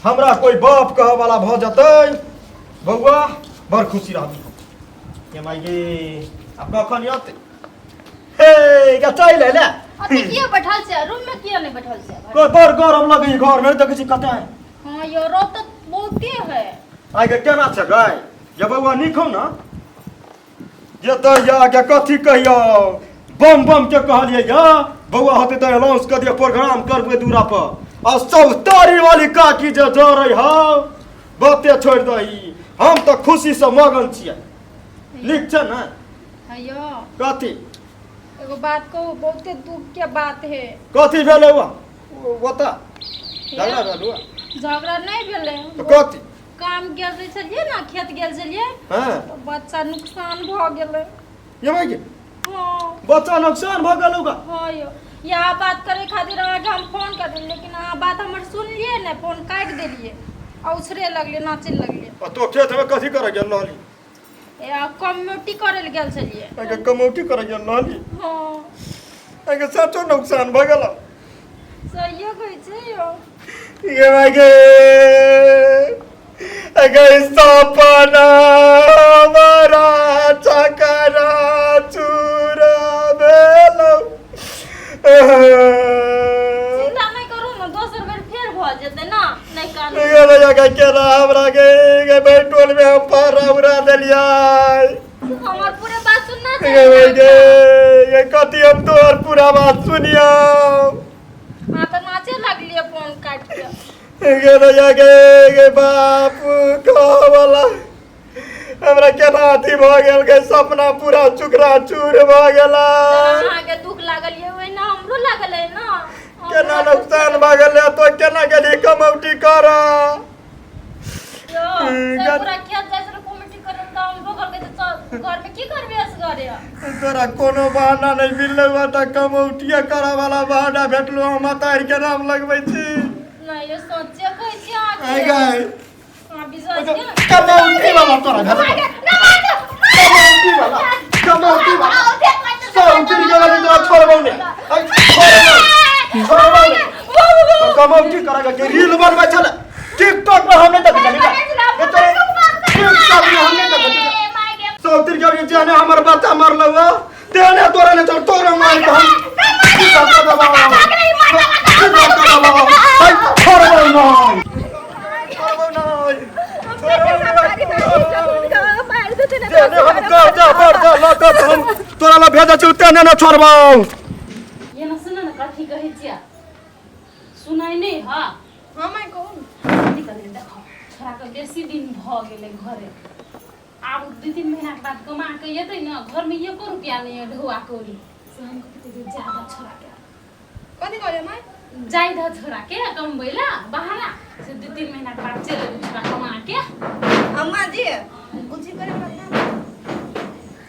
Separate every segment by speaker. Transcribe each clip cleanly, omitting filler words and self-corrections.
Speaker 1: हमरा कोई बाप कहऽ वाला भऽ जेतै बौआ, बड़ खुशी रहबी हम। ये माय गे, आब कखन अतै? हे गे, चलि अयलै।
Speaker 2: अते किया बैठल छै रूम में? किया नहीं बैठल छै?
Speaker 1: कोई बड़ गरम लगै घर में, देखै छी कतऽ।
Speaker 2: हाँ यो, रौद तो बहुते है।
Speaker 1: आइ गे, केना छै गै? ये बौआ, नीक हौ ने? ये तऽ या के कथी कहियौ, बम बम के कहलियै या बौआ होतै तऽ अनाउंस कऽ दिअ, प्रोग्राम करबै दूरा पर। आ सब तारी वाली काकी जे जरै हौ, बाते छोड़ि दही। हम तऽ खुशीसँ मगन छियै। नीक छै ने?
Speaker 2: यो।
Speaker 1: कथी?
Speaker 2: एगो बात कहू, बहुते दुख के बात है।
Speaker 1: कथी भेलै? ओतऽ झगड़ा भेल?
Speaker 2: झगड़ा नहीं भेलै।
Speaker 1: तऽ कथी?
Speaker 2: काम गेल रहे छलियै ने, खेत गेल छलियै। तऽ बच्चा नुकसान भऽ गेलै।
Speaker 1: ये भाई के?
Speaker 2: हाँ।
Speaker 1: बच्चा नुकसान भऽ गेल होगा?
Speaker 2: हाँ यौ, इएह बात करे खातिर अहाँके हम फोन कर देलियै, लेकिन अहाँ बात हमर सुनलियै नहि, फोन काटि देलियै आ उछरे लगलियै, नाचे लगलियै।
Speaker 1: आ तो खेत में कथी करे गेल रहली?
Speaker 2: ए, कम्युनिटी करे लए गेल छलियै।
Speaker 1: अगे कमौटी करे गेल रहली?
Speaker 2: हाँ।
Speaker 1: अगे सचो नुकसान भऽ गेल?
Speaker 2: सहिए कहै छै यौ।
Speaker 1: ये भाई के, अगे सपना हमारा चकरा चूरा भेलो।
Speaker 2: चिंता नहि करू ने, दोसर बेर फेर भऽ जेतै ने। नहि कानू।
Speaker 1: ये भैया के केना हमरा के के भाई टोल में हम पारा उड़ा देलियै।
Speaker 2: हमर पूरे बात सुनना
Speaker 1: ये भाई
Speaker 2: चाही।
Speaker 1: के, ये कथी हम तोहर पूरा बात सुनियौ?
Speaker 2: अहाँ तऽ नाचे लगलियै फोन काटि के।
Speaker 1: गे भैया गे, गे बाप कहवला हमरा केना अथी भऽ गेल गे, सपना पूरा चुकरा चूर भऽ गेला।
Speaker 2: जेना अहाँके दुख लागल ये, ओहिना हमरो लागल है ने।
Speaker 1: केना नुकसान भऽ गेलै? तो केना गेली कमौटी कर?
Speaker 2: यौ, से पूरा खेत जाइ छलै कमेटी करे, तऽ हमरो कहलकै जे चल, घर में की करबी असगरे?
Speaker 1: तोरा कोनो बहाना नहि मिललै हुआ तऽ कमौटिए करऽ वाला बहाना भेटलो। हम अतारि के नाम लगबै छी।
Speaker 2: नहि यौ, सच्चे कहै छी अहाँके।
Speaker 1: आइ गै।
Speaker 2: अहाँ विश्वास केलहुँ?
Speaker 1: कमौटी वाला तोरा घर कमौटी वाला, कमौटी वाला सब उतर गेल। तोरा छोड़बौ ने, आइ छोड़बौ, छोड़बौ ने। तो कमौटी करे के रील बनबै छलै टिकटॉक पर, हम नहि देखै छलियै। टिकटॉक में हम नहि देखै छलियै। सब उतर गेल। जेहने हमर बच्चा मरलौ तेहने तोरा नहि चल, तोरा मारि के हम की सब कऽ देबौ, की सब कऽ देबौ। आइ छोड़बौ नहि, छोड़बौ नहि, छोड़बौ नहि। जेहने हम कर्जा बर्जा लऽ कऽ हम तोरा लग भेजै छी, तेहने नहि छोड़बौ।
Speaker 3: ये ना, सुन ने, कथी कहै छियै? सुनाइ नहि ह?
Speaker 2: हाँ माय, कहू ने।
Speaker 3: कथी कहलियै? देखो, छोड़ाके बेसी दिन भऽ गेलै घरे। आब 2-3 महीनाके बाद कमा के एतै ने। घरमे एको रुपया नहि है ढौआ कौड़ी से। हम कथी कहै छियै, जादा छोड़ाके।
Speaker 2: कथी कहलियै माय?
Speaker 3: जाय दह छोड़ाके कमबै ला बहाना से। 2-3 महीनाके बाद चलि एतै छोड़ा कमा के।
Speaker 4: अम्मा जी, कुछ करे मत ना।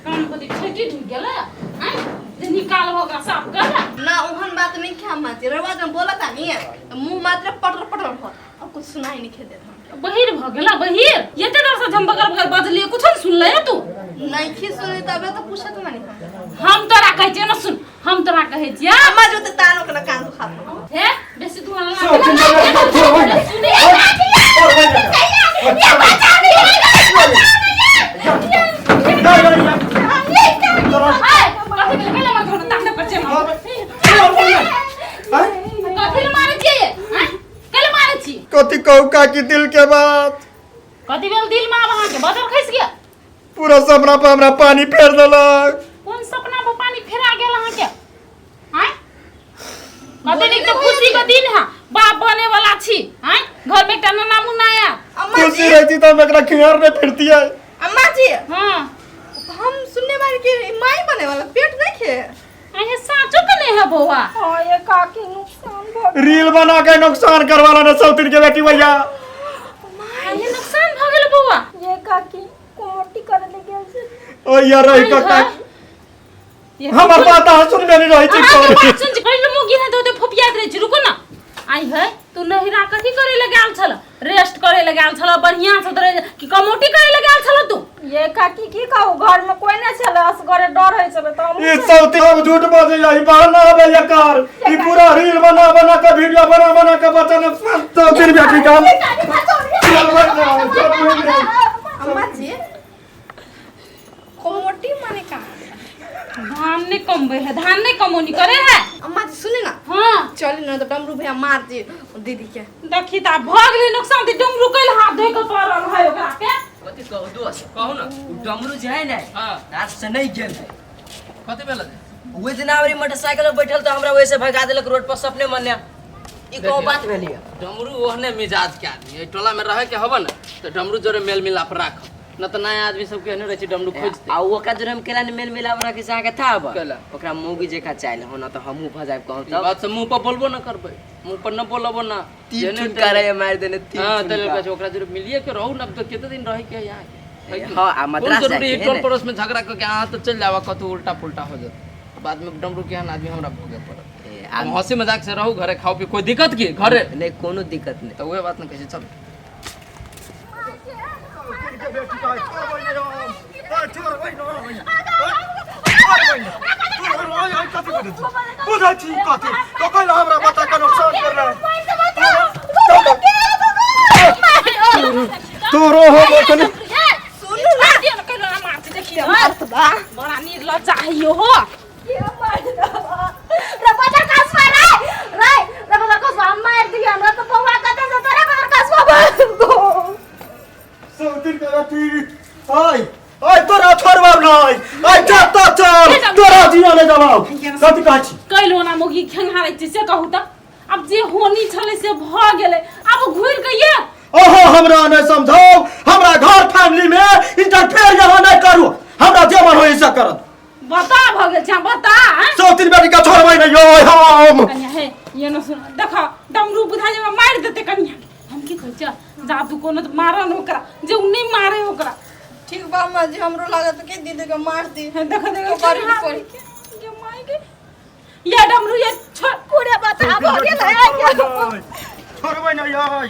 Speaker 3: कान कथी ठेकी ढुकि गेलै आँय जे निकाल भऽ ओकरा साफ कर?
Speaker 4: ना, ओहन बात नहीं है अम्मा जी। रउआ जब बोलत आनी तो मुंह मात्र पटर पटर होत और कुछ सुनाई नहीं खे देत हम।
Speaker 3: बहिर भऽ गेला बहिर। एते डर से हम बगर बगर बजलियै, कुछो नहि सुनलै तू?
Speaker 4: नहीं खी सुनी, तबे तो पूछत मानी हम।
Speaker 3: हम तोरा कहै छियै ने, सुन, हम तोरा कहै छियै।
Speaker 4: अम्मा जी, तो तानो के ना कान दुखात हो।
Speaker 3: हे, बेसी तू हमरा
Speaker 1: सब चिंता नहि कर, छोड़बै नहि।
Speaker 3: सुने।
Speaker 1: छोड़बै नहि। जा, जा, जा। तोरा
Speaker 3: कथी भेलै? कैला मार घर ताकने पर छै?
Speaker 1: छोड़बै नहि। आँय?
Speaker 3: कथी ले मारै छियै आँय? कैला मारै छी?
Speaker 1: कथी कहू काकी दिल के बात?
Speaker 3: कथी भेल दिल में आब अहाँके? बदल खसि गेल?
Speaker 1: पूरा सपना पर हमरा पानी फेर देलक।
Speaker 3: कोन सपना पर पानी फेरा गेल अहाँके आँय? कते नीक तऽ खुशी के दिन है, बाप बने वाला छी आँय, घर में एकटा नन्ना मुन्ना आया।
Speaker 4: अम्मा
Speaker 1: खुशी
Speaker 4: जी।
Speaker 1: रहती तो हम एकरा खियार नहीं फिरती है।
Speaker 4: अम्मा जी।
Speaker 3: हाँ।
Speaker 4: हम सुनने वाले कि माई बने वाला पेट नहीं खे।
Speaker 3: अहे, साँचो के नहीं है बौआ?
Speaker 2: हाँ ये काकी, नुकसान भऽ गेल।
Speaker 1: रील बना के नुकसान करवाला ने सौतीन के बेटी भैया।
Speaker 3: अहे, नुकसान भऽ गेल बौआ?
Speaker 2: ये काकी, कोमटी करे ले गेल छै।
Speaker 1: ओ यार रही काका, हमर बात अहाँ सुनबे नहीं रही छी।
Speaker 3: अहाँके बात सुन छी, पहिले मुँह गिहे दो फुफियात रहै छी। रुको ना। आई है, तू नहिरा कथी करे लए गेल छल? रेस्ट करे लए गेल छल बढ़ियां से तोरे कि कमौटी करे लए गेल छल तू?
Speaker 2: ये काकी की कहू घर में कोई नहीं छले असगरे डर होइ छले तऽ हमहूँ
Speaker 1: ई सब हम झूठ बजै ई बहाना हवे एकर। ई पूरा रील बना बना के वीडियो बना बना के बच्चा नुकसान सौतीन बेटी का हम
Speaker 4: अम्मा जी कमोटी माने का?
Speaker 3: धान नहीं कमबै है, धान नहीं कमौनी करे है।
Speaker 4: अम्मा जी सुने ना।
Speaker 3: हाँ।
Speaker 4: चली ना तो डमरू भैया मार दी दीदी के।
Speaker 3: देखी त भऽ गेलै नुकसान त डमरू कैल हाथ धोइ के पड़ल है ओकरा के।
Speaker 5: कथी कहू दोस्त, कहू ना। उ डमरू जे है ने,
Speaker 6: हाँ।
Speaker 5: रात से नहीं गेल है।
Speaker 6: कथी भेल?
Speaker 5: ओहि दिन आबरी मोटरसाइकिल पर बैठल तऽ हमरा वैसे भगा देलक रोड पर सपने मने। ई कोनो बात भेली है?
Speaker 6: डमरू ओहने मिजाज के आदमी, एहि टोला में रहे के हबे ने तऽ डमरू जोरे मेल मिलाप राख, न तऽ नया आदमी सब केहने रहै छै डमरू खोजते।
Speaker 5: आ ओकरा जोरे हम केला ने मेल मिलाप रखे से अहाँके था बा?
Speaker 6: केला?
Speaker 5: ओकरा मौगी जेका चाइल हो ना तऽ हमहूँ भऽ जायब कहूँ
Speaker 6: ई
Speaker 5: तब।
Speaker 6: बात से मुंह पर बोलबो न करबै, मुंह पर न बोलबो ना।
Speaker 5: तीन
Speaker 6: जेने
Speaker 5: ठुनका
Speaker 6: तेने-
Speaker 5: रहे मारि देने तीन
Speaker 6: हाँ,
Speaker 5: ठुनका।
Speaker 6: तेरे कहै छै, ओकरा जोरे मिलिए के रहू न, अब तऽ कते दिन रहे के है यहाँ के? है कि
Speaker 5: हाँ, आ
Speaker 6: कोन
Speaker 5: मद्रास
Speaker 6: जरूरी
Speaker 5: जाइके
Speaker 6: है
Speaker 5: है
Speaker 6: टोल
Speaker 5: ने?
Speaker 6: पड़ोस में झगड़ा करके अहाँ तऽ चलि जाबा, कतहु उल्टा पुल्टा हो जात, बाद में डमरू केहन आदमी हमरा भोगे पड़त।
Speaker 5: ए,
Speaker 6: हम हंसी मजाक से रहू, घरे खाओ पी, कोई दिक्कत की घरे?
Speaker 5: नहीं, कोनो दिक्कत नहीं।
Speaker 6: तऽ उहे बात न कहै छै, चल।
Speaker 1: बुझै छी कथी तो कैला हमरा बच्चा के नुकसान करले तोरो हो कनि।
Speaker 4: सुनू ना।
Speaker 3: दिया न कैल मार देखिए।
Speaker 4: मारत बा।
Speaker 3: बड़ा निर्लज्ज है हो।
Speaker 2: रे बदर कसवा रे रे रे बदर कसवा मार दिया हमरा तो बौआ कते से तोरे बदर कसवा गो।
Speaker 1: सौतीन के बेटी, आय आय तोरा छोड़बाब नै, आय चल त चल, तोरा जिया नै देबाउ। कथी कहै छी?
Speaker 3: कैल ओना मौगी खेंघारै छी से कहू तऽ। आब जे होनी छलै से भऽ गेलै, आब घुरि के ये
Speaker 1: ओहो हमरा नहि समझाउ, हमरा घर फैमिली में इंटरफेयर यहाँ नहि करू, हमरा जे मन होई से करत।
Speaker 3: बता भऽ गेल छै, बता आँय?
Speaker 1: सौतीन बेटी के छोड़बै नै यो हम।
Speaker 3: कनिया हे ये न सुन, देख डमरू बुझा जे मारि देतै कनिया। हम की कहै छियै, जा तू कोनो तऽ मारऽ न ओकरा, जे उ नहि मारे ओकरा।
Speaker 4: ठीक बा अम्मा जी, हमरो लागत कि दीदी के मार दी।
Speaker 3: हे, देख देख
Speaker 4: तो बड़ी पड़ी।
Speaker 3: ये माय के ये डमरू ये छोड़
Speaker 2: पूरे बता भऽ गेल है।
Speaker 1: छोड़बै नै आय,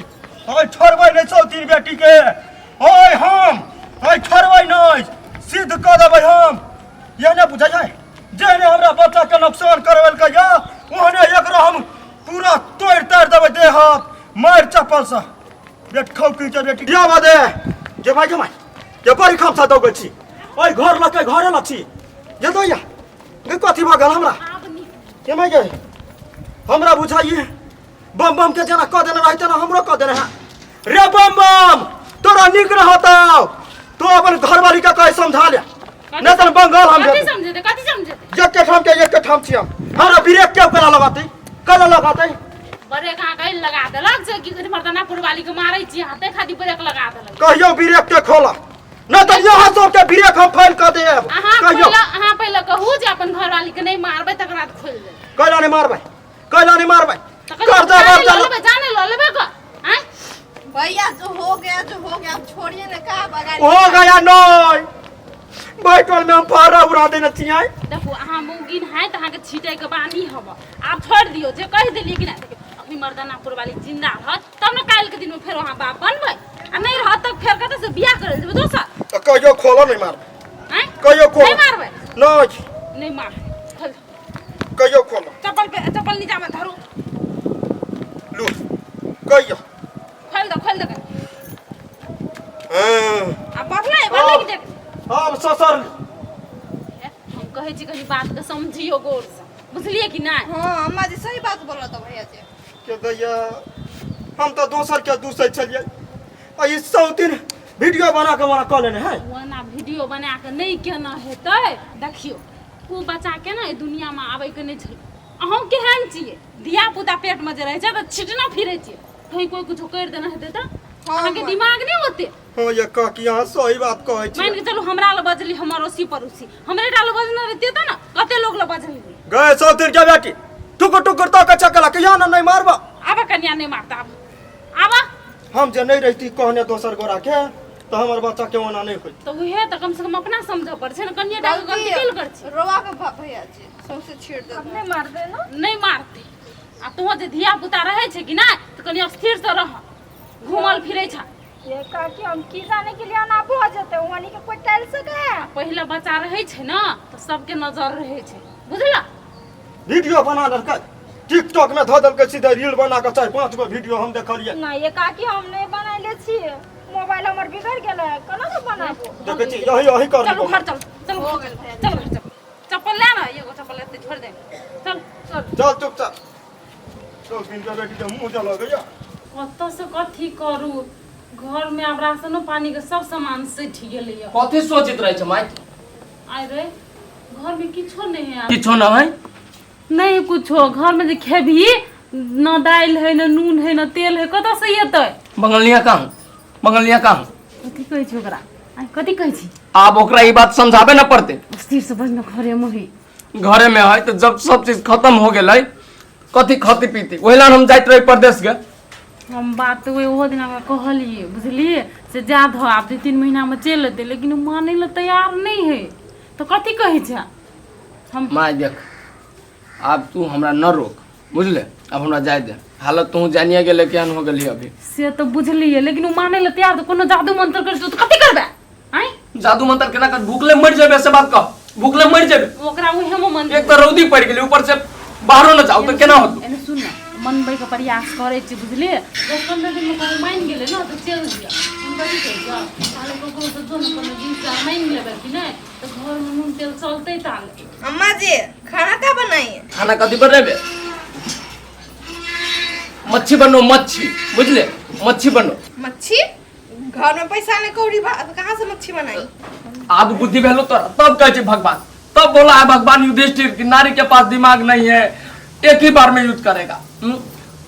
Speaker 1: आय छोड़बै नै सौतीन बेटी के, ओय हम आय छोड़बै नै, सिद्ध कऽ देबै हम। ये नहि बुझै छै जेहने हमरा बच्चा के नुकसान करबेलकै या ओहने एकरो हम पूरा तोड़ि ताड़ि देबै देह हाथ मारि चप्पल से। बेट खौकी के बेटी या बादे जे भाई जमाई जे बड़ी खामसा दौगै छी ओहि घर लग के घरे लग छी जे दैया गे कथी भऽ गेल हमरा? के माय गे हमरा बुझाइए बम बम के जेना कऽ देने रहै तेना हमरो कऽ देने है। रे बम बम तोरा नीक रहतौ, तो अपन घरवाली के कहे समझा ले, नहीं तऽ बंगाल हम
Speaker 3: कथी
Speaker 1: जेबै।
Speaker 3: समझेतै, कथी समझेतै?
Speaker 1: एके ठाम के एके ठाम छी हम, हमरा ब्रेक के केना लगातै, केना लगातै?
Speaker 3: ब्रेक अहाँ के लगा देलक जे की कहै मर्दाना पुरवाली के मारै छी अहाँ, ताहि खातिर ब्रेक लगा देलक।
Speaker 1: कहियो ब्रेक के खोला नहीं तऽ यहाँ सबके ब्रेक हम फाइल कऽ देब।
Speaker 3: अहाँ
Speaker 1: कहियो
Speaker 3: पहिले, अहाँ पहिले कहू जे अपन घरवाली के नहि मारबै तकर बाद खोलि देब।
Speaker 1: कैला नहीं मारबै, कैला नहीं मारबै?
Speaker 3: तकर
Speaker 1: कर दे
Speaker 3: जाने
Speaker 1: बाप
Speaker 3: लऽ
Speaker 1: चल।
Speaker 3: लेबै, जाने लऽ लेबै क आँय?
Speaker 4: भैया जो हो गया जो हो गया, अब छोड़िए ना, का बगाड़ी
Speaker 1: हो गया नहीं बैठल में हम फाड़ा उड़ा देने छियै।
Speaker 3: देखू अहाँ मौगिन है तऽ अहाँके छीटै के बानी हब, आब छोड़ि दियौ जे कहि देलियै कि नहि। देखियौ अखनी मर्दाना पुरवाली जिंदा रहत तब ने काल्हि के दिन में फेर अहाँ बाप बनबै, आ नहि रहत तऽ फेर कतऽ से बियाह करै जेबै दोसर।
Speaker 1: तऽ कहियो खोलो नहीं मारबै।
Speaker 3: आँय?
Speaker 1: कहियो खोलो
Speaker 3: नहि मारबै?
Speaker 1: नहीं।
Speaker 3: नहि मारबै, खोल दो।
Speaker 1: कहियो खोलो।
Speaker 3: चप्पल पे चप्पल नीचा में धरू।
Speaker 1: लू कहियो
Speaker 3: खोल दो, खोल दो।
Speaker 1: हाँ।
Speaker 3: आ बढ़लै बढ़लै कि देख।
Speaker 1: अब ससर
Speaker 3: हम कहै छी कनी बात के समझियो गौर से, बुझलियै कि नहि?
Speaker 4: हाँ अम्मा जी सही बात बोला तो भैया जी।
Speaker 1: के दैया हम तऽ दोसर के दूसै छलियै आ ई सौतीन वीडियो बना के बना कऽ लेने है।
Speaker 3: ओना वीडियो बना के नहि केना हेतै? देखियौ ओ बच्चा के ने एहि दुनिया में आबै के नहि छलै। अहूँ केहन छियै, धिया पुता पेट में जे रहै छै तऽ छिटना फिरै छियै, कहीं कोई कुछो करि देने हेतै तऽ अहाँके दिमाग नहि ओते।
Speaker 1: हाँ ये काकी अहाँ सही बात कहै छी।
Speaker 3: मान के चलू हमरा लग बजली हमर अड़ोसी पड़ोसी, हमरे टा लग बजने रहतियै तऽ ने कते लोग लग बजली।
Speaker 1: गए सौतीन के बेटी टुकुर टुकुर तो के चकला के यहाँ नहीं मारबा।
Speaker 3: आबा कन्या नहीं मारता, आब आबा।
Speaker 1: हम जे नहीं रहती कहने दोसर गोरा के तो हमर बच्चा के ओना नहीं होई।
Speaker 3: तो उहे तऽ कम से कम अपना समझऽ पड़ै छै ने, कनिया टा के गलती
Speaker 4: गलती
Speaker 3: केल कर छी।
Speaker 4: रोवा के भैया जी सौंसे छीट देत।
Speaker 2: अपने मार दे ना।
Speaker 3: नहीं मारते। आ तोह जे धिया पुता रहै छै कि नहि तऽ कनि स्थिर से रह, घूमल फिरै छ।
Speaker 2: ये काकी हम की जाने के लिए ना भऽ जेतै वहानी के कोई टाल सके है?
Speaker 3: पहिला बच्चा रहै छै ने तऽ सबके नजर रहै छै बुझला।
Speaker 1: वीडियो बना देलकै टिकटॉक में धऽ देलकै सीधे रील बना कऽ 4-5 गो वीडियो हम देखलियै।
Speaker 2: ना ये काकी हम नहीं बनैले छियै, मोबाइल हमर बिगड़ गेलै, केना के बनाबू?
Speaker 1: देखै छी यही यही कर
Speaker 3: चलू घर चल, चलू हो गेल भैया, चल घर चल। चप्पल ले ना, एगो चप्पल एते छोड़ दे, चल चल
Speaker 1: चल चुपचाप। तो किनके बेटी के मुँह जल गया।
Speaker 3: कतऽ से कथी करू, घर में आब राशनो पानी के सब सामान सठि गेलैया।
Speaker 6: कथी सोचित रहै छै माय?
Speaker 3: आइ रे घर में किछो नहीं है।
Speaker 6: किछो न है?
Speaker 3: नहीं कुछो, घर में जे खेबही न दालि है न नून है न तेल है, कतऽ से एतै?
Speaker 6: बंगलिया कहाँ, बंगलिया कहाँ?
Speaker 3: कथी कहै छी ओकरा? आइ कथी कहै छी?
Speaker 6: आब ओकरा ई बात समझाबे न पड़ते।
Speaker 3: स्थिर से बजना, घरे में है।
Speaker 6: घरे में है तो जब सब चीज खत्म हो गेलै कथी खती पीती, ओहि ला हम जाइत रही परदेश के।
Speaker 3: हम बात तऽ ओहो दिन हमरा कहलियै बुझलियै से जा धऽ आब 2-3 महीनामे चलि एतै, लेकिन ओ मानै लए तैयार नहि है तऽ कथी कहै छै हम?
Speaker 6: माय देख आब तू हमरा न रोक बुझले, आब हमरा जाय दे। हालत तू जानिए गेले केहन हो गेली अभी।
Speaker 3: से तऽ बुझलियै, लेकिन ओ मानै लए तैयार तऽ कोनो जादू मंत्र करै तऽ कथी करबै? आँय
Speaker 6: जादू मंत्र केना कर, भूखले मरि जेबे से बात कह, भूखले मरि जेबे।
Speaker 3: ओकरा उहे में मन
Speaker 6: एक तऽ रौदी पड़ि गेलै ऊपर से बाहरो न जाओ तऽ केना होतौ?
Speaker 3: एने सुन ना, मनबै के प्रयास करै छी बुझलियै, 10-15 दिन में कहूँ मानि गेलै ने तऽ चलि दिअ। हम कथी कहै छियौ, ताले ककरो से जो ने कोनो जिनिस आर मानि लेबै कि नहि तऽ घर में नून तेल चलतै ताले।
Speaker 4: अम्मा जी खाना का बनाइए?
Speaker 6: खाना कथी बनेबे? मच्छी बनो, मच्छी बुझले, मच्छी बनो।
Speaker 4: मच्छी? घर में पैसा नहीं कौड़ी बा तो कहाँ से मच्छी बनाई?
Speaker 6: आब बुद्धि भेलो तोरा तब कहै छै भगवान, तब बोला है भगवान युधिष्ठिर कि नारी के पास दिमाग नहीं है, एक ही बार में यूज करेगा।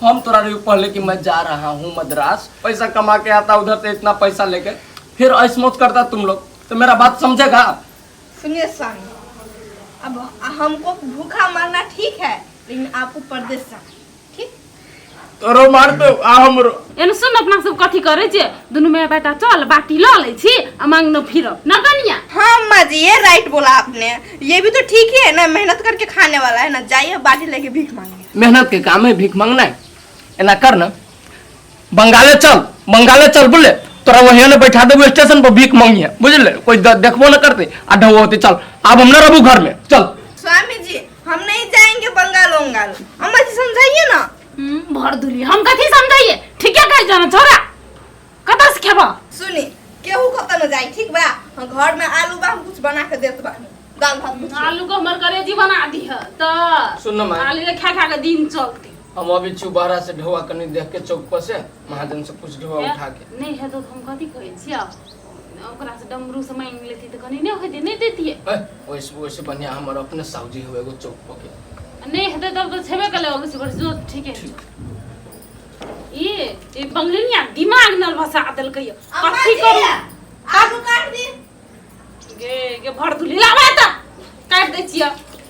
Speaker 6: हम तोरा रही पहले कि मैं जा रहा हूँ मद्रास, पैसा कमा के आता उधर से इतना पैसा लेके, फिर ऐसमौज करता तुम लोग, तो मेरा बात समझेगा?
Speaker 4: सुनिए स्वामी, अब हमको भूखा मरना ठीक है, लेकिन आपको परदेश जाना ठीक?
Speaker 6: तोरो मार दो आ हमरो।
Speaker 3: एने सुन, अपना सब कथी करै छियै, दुनू माय बेटा चल बाटी लऽ लै छी आ मांगनो फिरब न कनिया।
Speaker 4: हाँ अम्मा जी ये राइट बोला आपने, ये भी तो ठीक ही है ना, मेहनत करके खाने वाला है ना, जाइए बाटी लेके भीख मांगिए।
Speaker 6: मेहनत के काम है भीख मांगना है, एना कर ना बंगाले चल, बंगाले चल बुझले, तोरा वहीं ने बैठा देबो स्टेशन पर भीख मांगिए बुझले, कोई देखबो न करते आ ढो होते। चल अब हम न रहबू घर में, चल।
Speaker 4: स्वामी जी हम नहीं जाएंगे बंगाल वंगाल, अम्मा जी समझाइए ना।
Speaker 3: भर दुली हम कथी समझाइए, ठीक है कहि जाना छोरा कतऽ से खेबा?
Speaker 4: सुनी केहू कतऽ न जाई ठीक बा, हम घर में आलू बा हम कुछ बना के देत बानी, दाल भात कुछ।
Speaker 3: आलू के हमर करेजी बना दीह तऽ
Speaker 6: सुन ना माय।
Speaker 3: आलू के खा खा के दिन चलते।
Speaker 6: हम अभी छी बाहर से ढोआ कनी देख के चौक पर से महाजन से कुछ ढोआ उठा के।
Speaker 3: नहीं है तो हम कथी कहै छियै, ओकरा से डमरू से मांगि लेती तऽ कनी नहि होइतै, नहि देतियै।
Speaker 6: ए, ओइसे ओइसे बढ़िया हमर अपने साउजी हुए एगो चौक पर के।
Speaker 3: नहीं हेतै तब तऽ छेबे कलै अबैसे बड़ जो ठीक है। ई ई बंगलिनिया दिमाग नल भसा देलकै यौ।
Speaker 4: अम्मा
Speaker 3: कथी
Speaker 4: जी,
Speaker 3: करू?
Speaker 4: आलू काट दी।
Speaker 3: गे गे भर दुली लाबै तऽ काटि दै छियै।